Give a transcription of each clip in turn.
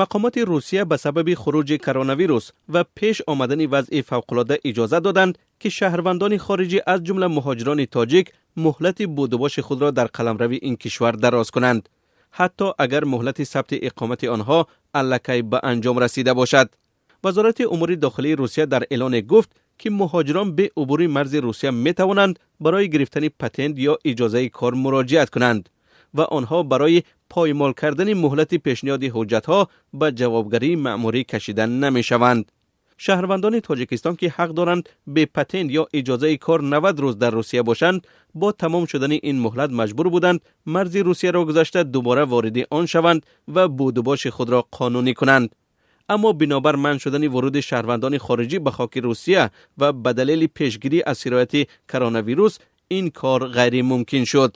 Мақомоти Русия ба сабаби хуруҷи коронавирус ва пеш омадани вазъи фавқулода иҷоза доданд, ки шаҳрвандони хориҷӣ, аз ҷумла муҳоҷирони тоҷик, муҳлати будубоши худро дар қаламрави ин кишвар дароз кунанд, ҳатто агар муҳлати сабти иқомати онҳо аллакай ба анҷом расида бошад. Вазорати умури дохилии Русия дар эълоне гуфт, ки муҳоҷирон бе убури марзи Русия метавонанд барои гирифтани патент ё иҷозаи кор муроҷиат кунанд ва онҳо барои поймол кардани муҳлати пешниҳоди ҳуҷҷатҳо ба ҷавобгарии маъмурӣ кашида намешаванд. Шаҳрвандони Тоҷикистон, ки ҳақ доранд бе патент ё иҷозаи кор 90 рӯз дар Русия бошанд, бо тамом шудани ин муҳлат маҷбур буданд марзи Русияро гузашта, дубора вориди он шаванд ва будубоши худро қонунӣ кунанд. Аммо бинобар манъ шудани вуруди шаҳрвандони хориҷӣ ба хоки Русия ва ба далели пешгирӣ аз сирояти коронавирус ин кор ғайримумкин шуд.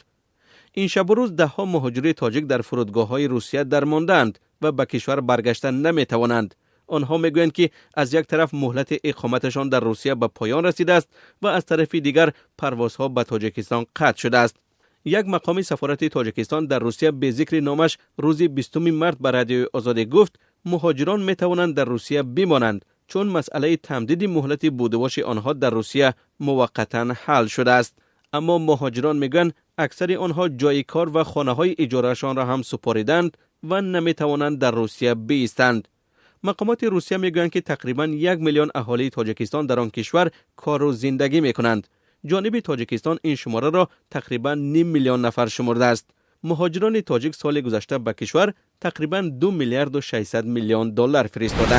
Ин шабу рӯз даҳҳо муҳоҷири тоҷик дар фурудгоҳҳои Русия дармондаанд ва ба кишвар баргашта наметавонанд. Онҳо мегӯянд, ки аз як тараф муҳлати иқоматашон дар Русия ба поён расидааст ва аз тарафи дигар парвозҳо ба Тоҷикистон қатъ шудааст. Як мақоми сафорати Тоҷикистон дар Русия бе зикри номаш рӯзи 20 март ба Радиои Озодӣ гуфт, муҳоҷирон метавонанд дар Русия бимонанд, чун масъалаи тамдиди муҳлати будубоши онҳо дар Русия муваққатан ҳал шудааст. Аммо муҳоҷирон мегӯянд, аксари онҳо ҷойи кор ва хонаҳои иҷораашонро ҳам супориданд ва наметавонанд дар Русия биистанд. Мақомоти Русия мегӯянд, ки тақрибан 1 миллион аҳолии Тоҷикистон дар он кишвар кору зиндагӣ мекунанд. Ҷониби Тоҷикистон ин шумораро тақрибан ним миллион нафар шумурдааст. Муҳоҷирони тоҷик соли гузашта ба кишвар тақрибан 2 миллиарду 600 миллион доллар фиристоданд.